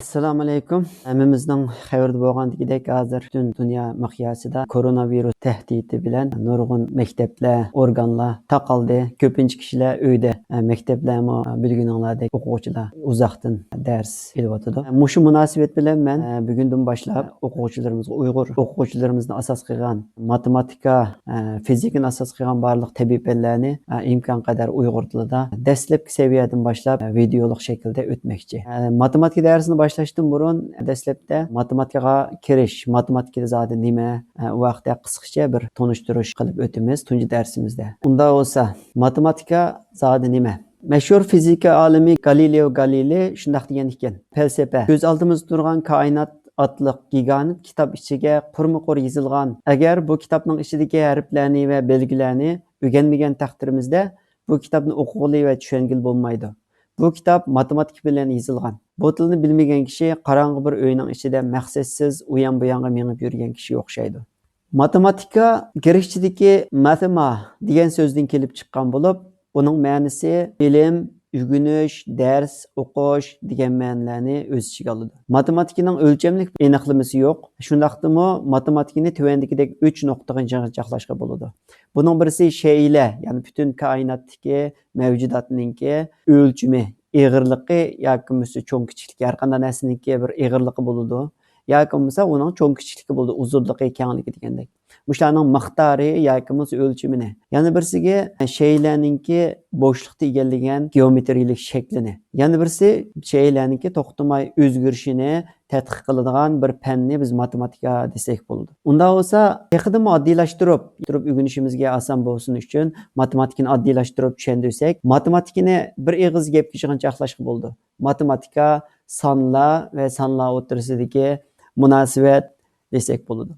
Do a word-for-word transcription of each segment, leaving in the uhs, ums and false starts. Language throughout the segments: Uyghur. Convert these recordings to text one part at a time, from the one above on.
ئەسسالامۇئەلەيكۇم. ھەممىمىزنىڭ خەۋىرىدە بولغاندىكىدەك، ھازىر پۈتۈن دۇنيا مىقياسىدا كورونا ۋىرۇس تەھدىتى بىلەن نۇرغۇن مەكتەپلەر، ئورگانلار تاقالدى. كۆپىنچە كىشىلەر ئۆيدە، مەكتەپلەرمۇ بىلگىنىڭلاردەك ئوقۇغۇچىلار ئۇزاقتىن دەرس ئېلىۋاتىدۇ. مۇشۇ مۇناسىۋەت بىلەن مەن بۈگۈندىن باشلاپ ئوقۇغۇچىلىرىمىزغا، ئۇيغۇر ئوقۇغۇچىلىرىمىزنى ئاساس قىلغان ماتېماتىكا، ئە، فىزىكىنى ئاساس قىلغان بارلىق تەبىئىي پەنلەرنى، ئە، ئىمكان قەدەر ئۇيغۇر تىلىدا دەسلەپكى سەۋىيەدىن باشلاپ، ئە، ۋىدېئولۇق شەكىلدە ئۆتمەكچى. ئە، ماتېماتىكا دەرسىنى باشلاشتىن بۇرۇن، دەسلەپتە ماتېماتىكىغا كىرىش، ماتېماتىكا زادى نېمە، ئە، ئۇ ھەقتە قىسقىچە بىر تونۇشتۇرۇش قىلىپ ئۆتىمىز تۇنجى دەرسىمىزدە. ئۇنداق بولسا، ماتېماتىكا زادى نېمە؟ مەشھۇر فىزىكا ئالىمى گالىلېئو گالىلېي شۇنداق دېگەن ئىكەن، پەلسەپە، كۆز ئالدىمىزدا تۇرغان كائىنات ئاتلىق گىگانت كىتاب ئىچىگە قۇرمۇ قۇر يېزىلغان. ئەگەر بۇ كىتابنىڭ ئىچىدىكى ھەرپلەرنى ۋە بەلگىلەرنى ئۆگەنمىگەن تەقدىرىمىزدە، بۇ كىتابنى ئوقۇغىلى ۋە چۈشەنگىلى بولمايدۇ. بۇ كىتاب ماتېماتىكا بىلەن يېزىلغان. بۇ تىلنى بىلمىگەن كىشى قاراڭغۇ بىر ئۆينىڭ ئىچىدە مەقسەتسىز ئۇيان بۇيانغا مېڭىپ يۈرگەن كىشىگە ئوخشايدۇ. ماتېماتىكا گرېكچىدىكى ماثېما دېگەن سۆزدىن كېلىپ چىققان بولۇپ، ئۇنىڭ مەنىسى بىلىم، ئۆگىنىش، دەرس ئوقۇش دېگەن مەنىلەرنى ئۆز ئىچىگە ئالىدۇ. ماتېماتىكىنىڭ ئۆلچەملىك ئېنىقلىمىسى يوق. شۇنداقتىمۇ ماتېماتىكىنى تۆۋەندىكىدەك ئۈچ نۇقتىغا يىغىنچاقلاشقا بولىدۇ. بۇنىڭ بىرسى شەيئىلەر، يەنى پۈتۈن كائىناتتىكى مەۋجۇداتنىڭكى ئۆلچىمى، ئېغىرلىقى ياكى بولمىسا چوڭ كىچىكلىكى، ھەر قانداق نەرسىنىڭكى بىر ئېغىرلىقى بولىدۇ. ياكى بولمىسا ئۇنىڭ چوڭ كىچىكلىكى بولىدۇ، ئۇزۇنلۇقى، كەڭلىكى دېگەندەك. مۇشۇلارنىڭ مىقدارى ياكى بولمىسا ئۆلچىمىنى. يەنە بىرسىگە شەيئىلەرنىڭكى بوشلۇقتا ئىگىلىگەن گېئومېترىيىلىك شەكلىنى. يەنە بىرسى شەيئىلەرنىڭكى توختىماي ئۆزگىرىشىنى تەتقىق قىلىدىغان بىر پەننى بىز ماتېماتىكا دېسەك بولىدۇ. ئۇنداق بولسا، تېخىدىنمۇ ئاددىيلاشتۇرۇپ، تۇرۇپ ئۆگىنىشىمىزگە ئاسان بولسۇن ئۈچۈن ماتېماتىكىنى ئاددىيلاشتۇرۇپ چۈشەندۈرسەك، ماتېماتىكىنى بىر ئېغىز گەپكە يىغىنچاقلاشقا بولىدۇ. ماتېماتىكا سانلار ۋە سانلار ئوتتۇرىسىدىكى مۇناسىۋەت دېسەك بولىدۇ.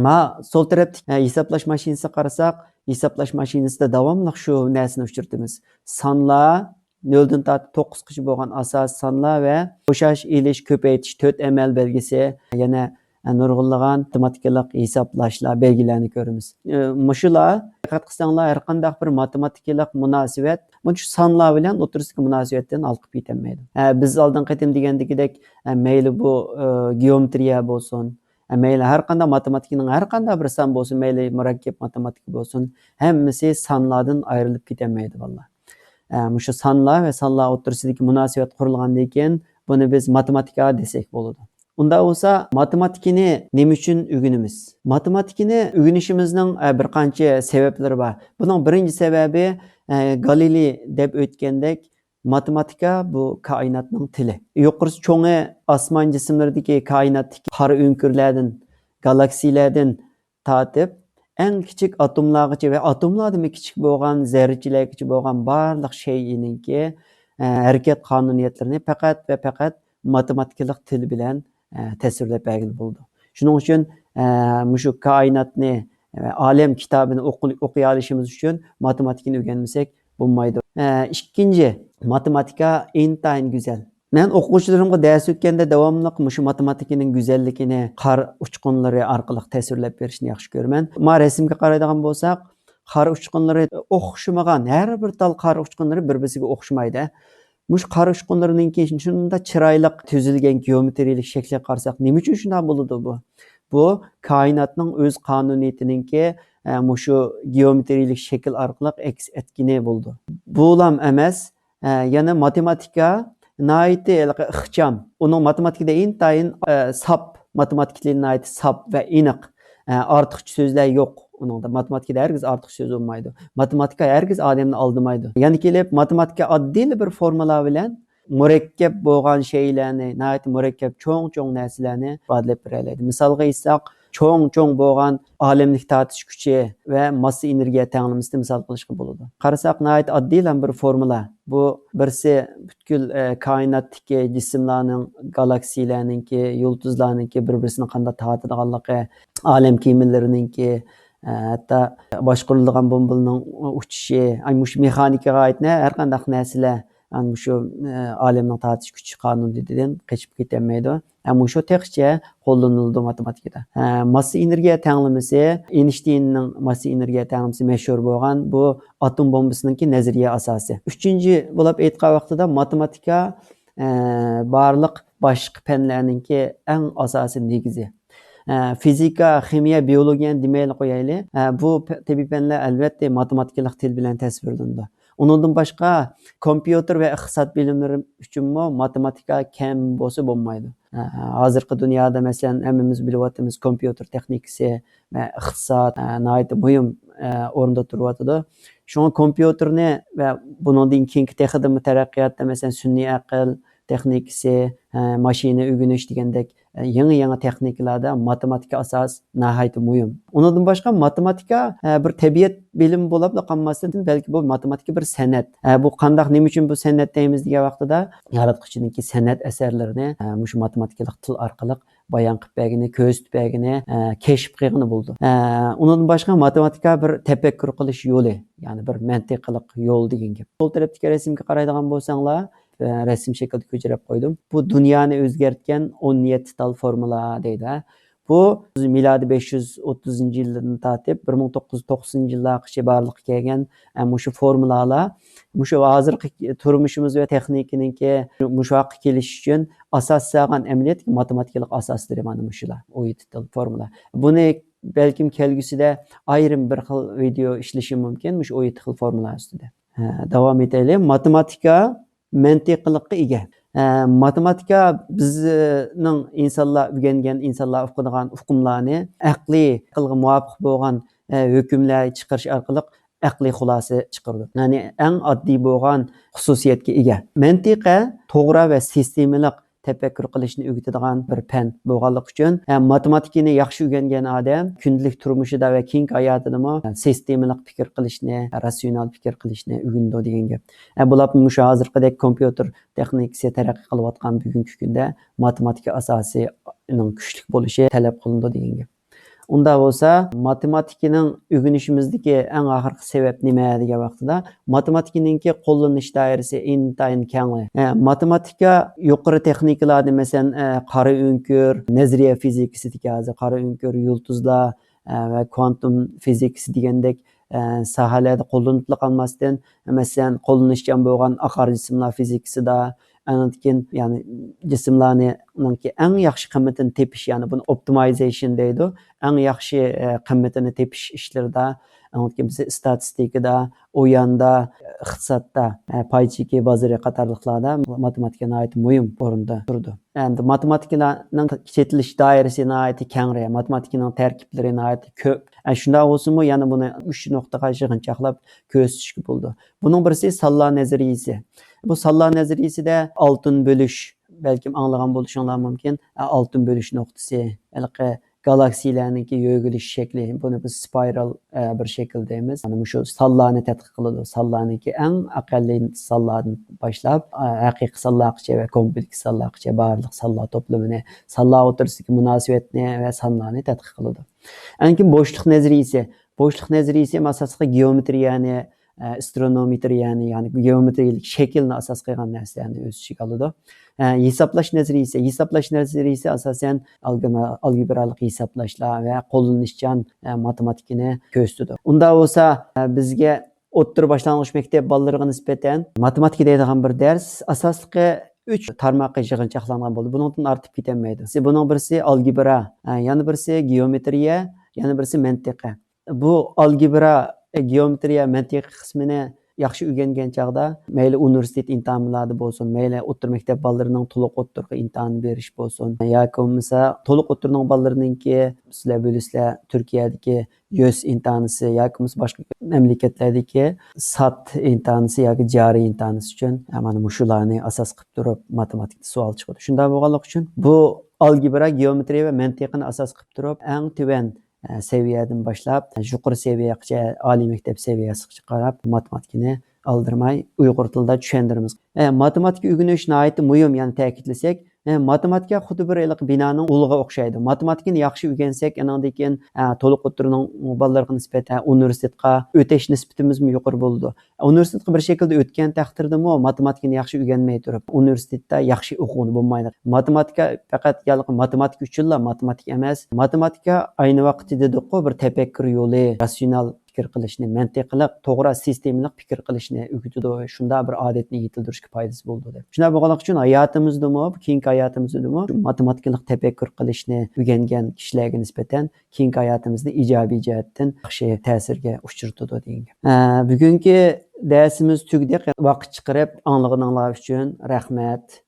ما سول تەرەپتىكى، ئە، ھېسابلاش ماشىنىسىغا قارىساق، ھېسابلاش ماشىنىسىدا داۋاملىق شۇ نەرسىنى ئۇچرىتىمىز. سانلار، نۆلدىن تارتىپ توققۇزغىچە بولغان ئاساسىي سانلار ۋە قوشاش، ئېلىش، كۆپەيتىش، تۆت ئەمەل بەلگىسى، يەنە، ئە، نۇرغۇنلىغان ماتېماتىكىلىق ھېسابلاشلار، بەلگىلەرنى كۆرىمىز. ئە، مۇشۇلار، دىققەت قىلساڭلار، ھەر قانداق بىر ماتېماتىكىلىق مۇناسىۋەت مۇشۇ سانلار بىلەن ئوتتۇرىسىدىكى مۇناسىۋەتتىن ھالقىپ كېتەلمەيدۇ. ئە، بىز ئالدىنقى قېتىم دېگەندىكىدەك، ئە، مەيلى بۇ، ئە، گېئومېترىيە بولسۇن، ئە، مەيلى ھەر قانداق ماتېماتىكىنىڭ ھەر قانداق بىر سان بولسۇن، مەيلى مۇرەككەپ ماتېماتىكا بولسۇن، ھەممىسى سانلاردىن ئايرىلىپ كېتەلمەيدۇ، بالىلار. ئە، مۇشۇ سانلار ۋە سانلار ئوتتۇرىسىدىكى مۇناسىۋەت قۇرۇلغاندىن كېيىن، بۇنى بىز ماتېماتىكا دېسەك بولىدۇ. ئۇنداق بولسا، ماتېماتىكىنى نېمە ئۈچۈن ئۆگىنىمىز؟ ماتېماتىكىنى ئۆگىنىشىمىزنىڭ، ئە، بىر قانچە سەۋەبلىرى بار. بۇنىڭ بىرىنچى سەۋەبى، ئە، گالىلېي دەپ ئۆتكەندەك، ماتېماتىكا بۇ كائىناتنىڭ تىلى. يۇقىرىسى چوڭى ئاسمان جىسىملىرىدىكى كائىناتتىكى قارا ئۆڭكۈرلەردىن، گالاكسىيلەردىن تارتىپ، ئەڭ كىچىك ئاتوملارغىچە ۋە ئاتوملاردىنمۇ كىچىك بولغان زەررىچىلەرگىچە بولغان بارلىق شەيئىنىڭكى، ئە، ھەرىكەت قانۇنىيەتلىرىنى پەقەت ۋە پەقەت ماتېماتىكىلىق تىل بىلەن، ئە، تەسۋىرلەپ بەرگىلى بولىدۇ. شۇنىڭ ئۈچۈن، ئە، مۇشۇ كائىناتنى، ئە، ئالەم كىتابىنى ئوقۇ-، ئوقۇيالىشىمىز ئۈچۈن ماتېماتىكىنى ئۆگەنمىسەك بولمايدۇ. ئە، ئىككىنچى، ماتېماتىكا ئىنتايىن گۈزەل. مەن ئوقۇغۇچىلىرىمغا دەرس ئۆتكەندە داۋاملىق مۇشۇ ماتېماتىكىنىڭ گۈزەللىكىنى قار ئۇچقۇنلىرى ئارقىلىق تەسۋىرلەپ بېرىشنى ياخشى كۆرىمەن. ما رەسىمگە قارايدىغان بولساق، قار ئۇچقۇنلىرى ئوخشىمىغان، ھەر بىر تال قار ئۇچقۇنلىرى بىر-بىرسىگە ئوخشىمايدۇ. مۇشۇ قار ئۇچقۇنلىرىنىڭكى شۇنداق چىرايلىق تۈزۈلگەن گېئومېترىيىلىك شەكلىگە قارىساق، نېمە ئۈچۈن شۇنداق بولىدۇ بۇ؟ بۇ كائىناتنىڭ ئۆز قانۇنىيىتىنىڭكى، ئە، مۇشۇ گېئومېترىيىلىك شەكىل ئارقىلىق ئەكس ئەتكىنى بولىدۇ. بۇلام ئەمەس، ئە، يەنە ماتېماتىكا ناھايىتى ھېلىقى ئىخچام. ئۇنىڭ ماتېماتىكىدا ئىنتايىن، ئە، ساپ، ماتېماتىكا تىلى ناھايىتى ساپ ۋە ئېنىق. ئە، ئارتۇقچە سۆزلەر يوق ئۇنىڭدا. ماتېماتىكىدا ھەرگىز ئارتۇق سۆز بولمايدۇ. ماتېماتىكا ھەرگىز ئادەمنى ئالدىمايدۇ. يەنە كېلىپ ماتېماتىكا ئاددىيلا بىر فورمۇلا بىلەن مۇرەككەپ بولغان شەيئىلەرنى، ناھايىتى مۇرەككەپ چوڭ-چوڭ نەرسىلەرنى ئىپادىلەپ بېرەلەيدۇ. مىسالغا ئېيتساق، چوڭ-چوڭ بولغان ئالەملىك تارتىش كۈچى ۋە ماسسا ئېنېرگىيە تەڭلىمىسىنى مىسال قىلىشقا بولىدۇ. قارىساق، ناھايىتى ئاددىيلا بىر فورمۇلا. بۇ بىرسى پۈتكۈل، ئە، كائىناتتىكى جىسىملارنىڭ، گالاكسىيلەرنىڭكى، يۇلتۇزلارنىڭكى بىر-بىرسىنى قانداق تارتىدىغانلىقى، ئالەم كېمىلىرىنىڭكى، ئە، ھەتتا باشقۇرۇلىدىغان بومبىلىنىڭ ئۇچۇشى، ئاي، مۇشۇ مېخانىكىغا ئائىت ھەر قانداق نەرسىلەر، ئەنە مۇشۇ، ئە، ئالەمنىڭ تارتىش كۈچى قانۇنىيىتىدىن قېچىپ كېتەلمەيدۇ. ھە، مۇشۇ تېخىچە قوللىنىلىدۇ ماتېماتىكىدا. ھە، ماسسا ئېنېرگىيە تەڭلىمىسى، ئېينشتىيننىڭ ماسسا ئېنېرگىيە تەڭلىمىسى مەشھۇر بولغان بۇ ئاتوم بومبىسىنىڭكى نەزەرىيە ئاساسى. ئۈچىنچى بولۇپ ئېيتقان ۋاقتىدا ماتېماتىكا ئە، بارلىق باشقا پەنلەرنىڭكى ئەڭ ئاساسىي نېگىزى. ئە، فىزىكا، خىمىيە، بىيولوگىيەنى دېمەيلى قويايلى. ئە، بۇ پە-، تەبىئىي پەنلەر ئەلۋەتتە ماتېماتىكىلىق تىل بىلەن تەسۋىرلىنىدۇ. ئۇنىڭدىن باشقا، كومپيۇتېر ۋە ئىقتىساد بىلىملىرى ئۈچۈنمۇ ماتېماتىكا كەم بولسا بولمايدۇ. ئە، ھازىرقى دۇنيادا، مەسىلەن، ھەممىمىز بىلىۋاتىمىز، كومپيۇتېر تېخنىكىسى ۋە ئىقتىساد، ئە، ناھايىتى مۇھىم، ئە، ئورۇندا تۇرۇۋاتىدۇ. شۇڭا كومپيۇتېرنى ۋە بۇنىڭدىن كېيىنكى تېخىمۇ تەرەققىياتتا، مەسىلەن، سۈنئىي ئەقىل تېخنىكىسى، ئە، ماشىنا ئۆگىنىش دېگەندەك، ئە، يېڭى-يېڭى تېخنىكىلاردا ماتېماتىكا ئاساس ناھايىتى مۇھىم. ئۇنىڭدىن باشقا ماتېماتىكا، ئە، بىر تەبىئەت بىلىمى بولاپلا قالماستىن، بەلكى بۇ ماتېماتىكا بىر سەنئەت. ئە، بۇ قانداق، نېمە ئۈچۈن بۇ سەنئەت دەيمىز دېگەن ۋاقتىدا، ياراتقۇچىنىڭكى سەنئەت ئەسەرلىرىنى، ئە، مۇشۇ ماتېماتىكىلىق تىل ئارقىلىق بايان قىلىپ بەرگىنى، كۆرسىتىپ بەرگىنى، ئە، كەشىپ قىلغىنى بولىدۇ. ئە، ئۇنىڭدىن باشقا ماتېماتىكا بىر تەپەككۇر قىلىش يولى، يەنى بىر مەنتىقلىق يول دېگەن گەپ. سول تەرەپتىكى رەسىمگە قارايدىغان بولساڭلار، ئە، رەسىم شەكلىدە كۆچۈرۈپ قويدۇم. بۇ دۇنيانى ئۆزگەرتكەن ئون يەتتە تال فورمۇلا دەيدۇ. بۇ مىلادىي بەش يۈز ئوتتۇزىنچى يىلدىن تارتىپ بىر مىڭ توققۇز يۈز توقسىنىنچى يىللارغىچە بارلىققا كەلگەن، ئە، مۇشۇ فورمۇلالار، مۇشۇ ھازىرقى تۇرمۇشىمىز ۋە تېخنىكىنىڭكى مۇشۇ ھالغا كېلىش ئۈچۈن ئاساس سالغان ئەمەلىيەتتىكى ماتېماتىكىلىق ئاساسلىرى مانا مۇشۇلار. ئون يەتتە تال فورمۇلا. بۇنى بەلكىم كەلگۈسىدە ئايرىم بىر خىل ۋىدېئو ئىشلىشىم مۇمكىن، مۇشۇ ئون يەتتە خىل فورمۇلا ئۈستىدە. ھە، داۋام ئېتەيلى. ماتېماتىكا مەنتىقىلىققا ئىگە. ئە، ماتېماتىكا بىزنىڭ ئىنسانلار ئۆگەنگەن، ئىنسانلار ئۇقىدىغان ئۇقۇملارنى ئەقلىي، ئەقىلگە مۇۋاپىق بولغان، ئە، ھۆكۈملەر چىقىرىش ئارقىلىق ئەقلىي خۇلاسە چىقىرىدۇ. يەنى ئەڭ ئاددىي بولغان خۇسۇسىيەتكە ئىگە. مەنتىقە توغرا ۋە سىستېمىلىق تەپەككۇر قىلىشنى ئۆگىتىدىغان بىر پەن بولغانلىقى ئۈچۈن، ئە، ماتېماتىكىنى ياخشى ئۆگەنگەن ئادەم كۈندىلىك تۇرمۇشىدا ۋە كېيىنكى ھاياتىدىمۇ سىستېمىلىق پىكىر قىلىشنى، راتسىيونال پىكىر قىلىشنى ئۆگىنىدۇ دېگەن گەپ. ئە، بولۇپمۇ مۇشۇ ھازىرقىدەك كومپيۇتېر تېخنىكىسى تەرەققىي قىلىۋاتقان بۈگۈنكى كۈندە ماتېماتىكا ئاساسىنىڭ كۈچلۈك بولۇشى تەلەپ قىلىنىدۇ دېگەن گەپ. ئۇنداق بولسا، ماتېماتىكىنىڭ ئۆگىنىشىمىزدىكى ئەڭ ئاخىرقى سەۋەب نېمە دېگەن ۋاقتىدا، ماتېماتىكىنىڭكى قوللىنىش دائىرىسى ئىنتايىن كەڭ. ئە، ماتېماتىكا يۇقىرى تېخنىكىلاردا، مەسىلەن، ئە، قارا ئۆڭكۈر، نەزەرىيە فىزىكىسىدىكى، ھازىر قارا ئۆڭكۈر، يۇلتۇزلار، ئە، ۋە كۋانتۇم فىزىكىسى دېگەندەك، ئە، ساھەلەردە قوللىنىپلا قالماستىن، مەسىلەن، قوللىنىشچان بولغان ئاقار جىسىملار فىزىكىسىدا، ئاندىن كېيىن، يەنى جىسىملارنىڭكى ئەڭ ياخشى قىممىتىنى تېپىش، يەنى بۇنى ئوپتىمايزېيشن دەيدۇ. ئەڭ ياخشى، ئە، قىممىتىنى تېپىش ئىشلىرىدا، ئاندىن كېيىن بىز ئىستاتىستىكىدا، ئوياندا، ئىقتىسادتا، ئە، پاي چېكى بازىرى قاتارلىقلاردا ماتېماتىكا ناھايىتى مۇھىم ئورۇندا تۇرىدۇ. ئەمدى ماتېماتىكىنىڭ چېتىلىش دائىرىسى ناھايىتى كەڭرى، ماتېماتىكىنىڭ تەركىبلىرى ناھايىتى كۆپ. ئە، شۇنداق بولسىمۇ، يەنە بۇنى ئۈچ نۇقتىغا يىغىنچاقلاپ كۆرسىتىشكە بولىدۇ. بۇنىڭ بىرسى سانلار نەزەرىيىسى. بۇ سانلار نەزەرىيىسىدە ئالتۇن بۆلۈش، بەلكىم ئاڭلىغان بولۇشۇڭلار مۇمكىن، ئە، ئالتۇن بۆلۈش نۇقتىسى، ھېلىقى گالاكسىيلارنىڭكى يۆگىلىش شەكلى، بۇنى بىز سپايرال، ئە، بىر شەكىل دەيمىز. مانا مۇشۇ سانلارنى تەتقىق قىلىدۇ. سانلارنىڭكى ئەڭ ئەقەللىي سانلاردىن باشلاپ، ئە، ھەقىقىي سانلارغىچە ۋە كومپلېكس سانلارغىچە بارلىق سانلار توپلىمىنى، سانلار ئوتتۇرىسىدىكى مۇناسىۋەتنى ۋە سانلارنى تەتقىق قىلىدۇ. ئاندىن كېيىن بوشلۇق نەزەرىيىسى. بوشلۇق نەزەرىيىسى ئاساسلىقى گېئومېترىيەنى، ئە، ئاسترونومېترىيەنى، يەنى گېئومېترىيەلىك شەكىلنى ئاساس قىلغان نەرسىلەرنى ئۆز ئىچىگە ئالىدۇ. ئە، ھېسابلاش نەزەرىيىسى. ھېسابلاش نەزەرىيىسى ئاساسەن ئالگېبرا-، ئالگېبرالىق ھېسابلاشلار ۋە قوللىنىشچان، ئە، ماتېماتىكىنى كۆرسىتىدۇ. ئۇنداق بولسا، ئە، بىزگە ئوتتۇرا باشلانغۇچ مەكتەپ بالىلىرىغا نىسبەتەن ماتېماتىكا دەيدىغان بىر دەرس ئاساسلىقى ئۈچ تارماققا يىغىنچاقلانغان بولىدۇ. بۇنىڭدىن ئارتىپ كېتەلمەيدۇ. بۇنىڭ بىرسى ئالگېبرا، ئە، يەنە بىرسى گېئومېترىيە، يەنە بىرسى مەنتىقە. بۇ ئالگېبرا، گېئومېترىيە، مەنتىقىي قىسمىنى ياخشى ئۆگەنگەن چاغدا، مەيلى ئۇنىۋېرسىتېت ئىمتىھانلاردا بولسۇن، مەيلى ئوتتۇرا مەكتەپ بالىلىرىنىڭ تولۇق ئوتتۇرىغا ئىمتىھان بېرىش بولسۇن، ياكى بولمىسا تولۇق ئوتتۇرىنىڭ بالىلىرىنىڭكى، سىلەر بىلىسىلەر، تۈركىيەدىكى يۆس ئىمتىھانىسى ياكى بولمىسا باشقا مەملىكەتلەردىكى سات ئىمتىھانىسى ياكى جارى ئىمتىھانىسى ئۈچۈن، مانا مۇشۇلارنى ئاساس قىلىپ تۇرۇپ ماتېماتىكىدا سوئال چىقىدۇ. شۇنداق بولغانلىقى ئۈچۈن بۇ ئالگېبرا، گېئومېترىيە ۋە مەنتىقنى ئاساس قىلىپ تۇرۇپ، ئەڭ تۆۋەن ئە، سەۋىيەدىن باشلاپ، يۇقىرى سەۋىيەگىچە، ئالىي مەكتەپ سەۋىيەسىگىچە قاراپ، ماتېماتىكىنى ئالدىرىماي ئۇيغۇر تىلىدا چۈشەندۈرىمىز. ئە، ماتېماتىكا ئۆگىنىش ناھايىتى مۇھىم، يەنە تەكىتلىسەك، ئە، ماتېماتىكا خۇددى بىر ھېلىقى بىنانىڭ ئۇلىغا ئوخشايدۇ. ماتېماتىكىنى ياخشى ئۆگەنسەك، ئانىڭدىن كېيىن، ئە، تولۇق ئوتتۇرىنىڭ بالىلىرىغا نىسبەتەن ئۇنىۋېرسىتېتقا ئۆتۈش نىسبىتىمىزمۇ يۇقىرى بولىدۇ. ئۇنىۋېرسىتېتقا بىر شەكىلدە ئۆتكەن تەقدىردىمۇ، ماتېماتىكىنى ياخشى ئۆگەنمەي تۇرۇپ، ئۇنىۋېرسىتېتتا ياخشى ئوقۇغىلى بولمايدۇ. ماتېماتىكا پەقەت يالقۇن ماتېماتىكا ئۈچۈنلا ماتېماتىكا ئەمەس. ماتېماتىكا ئەينى ۋاقىتتا دېدۇققۇ، بىر تەپەككۇر يولى، راتسىيونال پىكىر قىلىشنى، مەنتىقلىق، توغرا سىستېمىلىق پىكىر قىلىشنى ئۆگىتىدۇ. شۇنداق بىر ئادەتنى يېتىلدۈرۈشكە پايدىسى بولىدۇ دەپ. شۇنداق بولغانلىقى ئۈچۈن ھاياتىمىزدىمۇ، كېيىنكى ھاياتىمىزدىمۇ ماتېماتىكىلىق تەپەككۇر قىلىشنى ئۆگەنگەن كىشىلەرگە نىسبەتەن كېيىنكى ھاياتىمىزنى ئىجابىي جەھەتتىن ياخشى تەسىرگە ئۇچرىتىدۇ دېگەن گەپ. ئە، بۈگۈنكى دەرسىمىز تۈگىدى. ۋاقىت چىقىرىپ ئاڭلىغىنىڭلار ئۈچۈن رەھمەت.